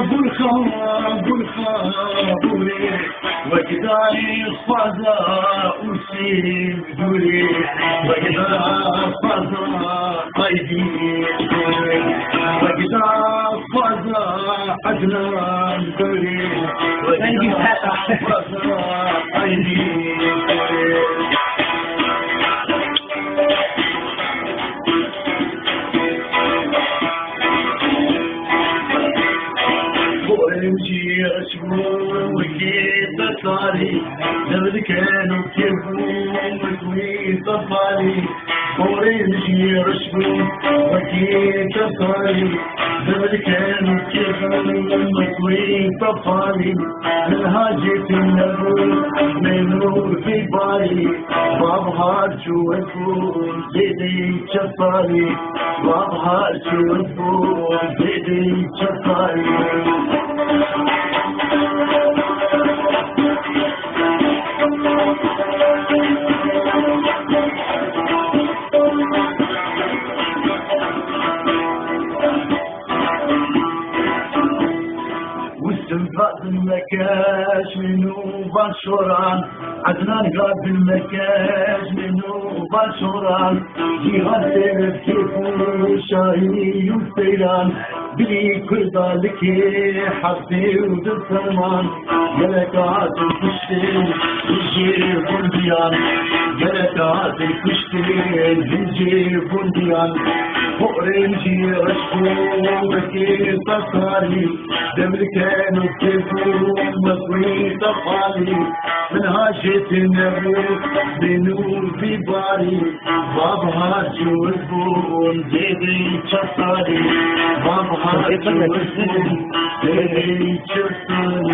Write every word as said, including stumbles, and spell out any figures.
Burxa, burxa, burê, wek dayê xwaza û sîv dûrê, wek da xwaza Aydî, wek da xwaza Ednan dûrê, wek da xwaza Aydî. Borên jî reş bûn wekî te sarî, dev diken û kêf bûn wekî te parî. Borên jî reş bûn wekî te sarî, dev diken û kêf bûn wekî te parî. Niha jî tu nebû, mênû vî barî, babhar çû wek bûn zêdî çe sarî, babhar çû wek bûn zêdî çe sarî. Wistim vadin mekeş min û van şoran, Ednan gadin mekeş min û van şoran, cîhan têr kêf û şahî û seyran, bilî kurda likê heftê û du ferman, gelek hatin kuştin ji gundiyan, gelek hatin kuştin ji gundiyan, borên jî reş bû wekî te sarî. Devliken û kêf û mezwî tefalî, min ha jê tê nebû, bê nûr bî barî, babhar cûr bûn zêdî çe sarî, babhar cûr bûn zêdî çe sarî.